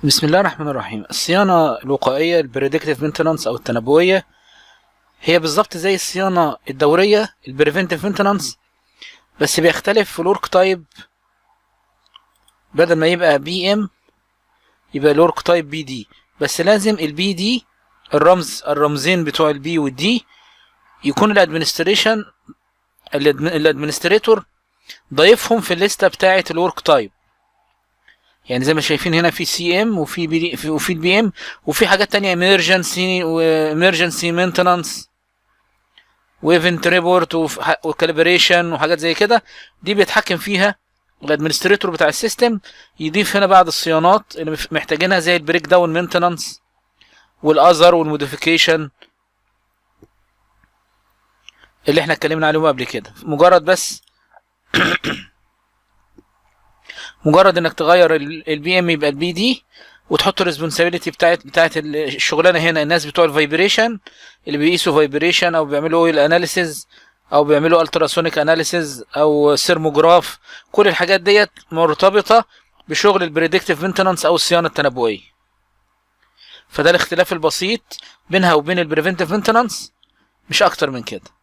بسم الله الرحمن الرحيم. الصيانة الوقائية، ال predictive maintenance أو التنبؤية، هي بالظبط زي الصيانة الدورية، ال preventive maintenance، بس بيختلف في ال work type. بدل ما يبقى PM يبقى ال work type PD، بس لازم ال PD الرمز، الرمزين بتوع ال P وال D يكون ال administration، ال administrator ضايفهم في الليسته بتاعه ال work type. يعني زي ما شايفين هنا في CM وفي PD وفي ال PM وفي حاجات تانية، emergency و emergency maintenance و event report و calibration وحاجات زي كده. دي بيتحكم فيها ال administrator بتاع ال system، يضيف هنا بعض الصيانات اللي محتاجينها زي ال breakdown maintenance وال other وال modification اللي احنا اتكلمنا عليهم قبل كده. مجرد بس مجرد انك تغير ال PM يبقى ال PD وتحط ال responsibility بتاعت الشغلانه هنا. الناس بتوع ال vibration اللي بيقيسوا vibration او بيعملوا oil analysis او بيعملوا ultrasonic analysis او thermograph، كل الحاجات ديت مرتبطه بشغل ال predictive maintenance او الصيانه التنبؤيه. فده الاختلاف البسيط بينها وبين ال preventive maintenance، مش اكتر من كده.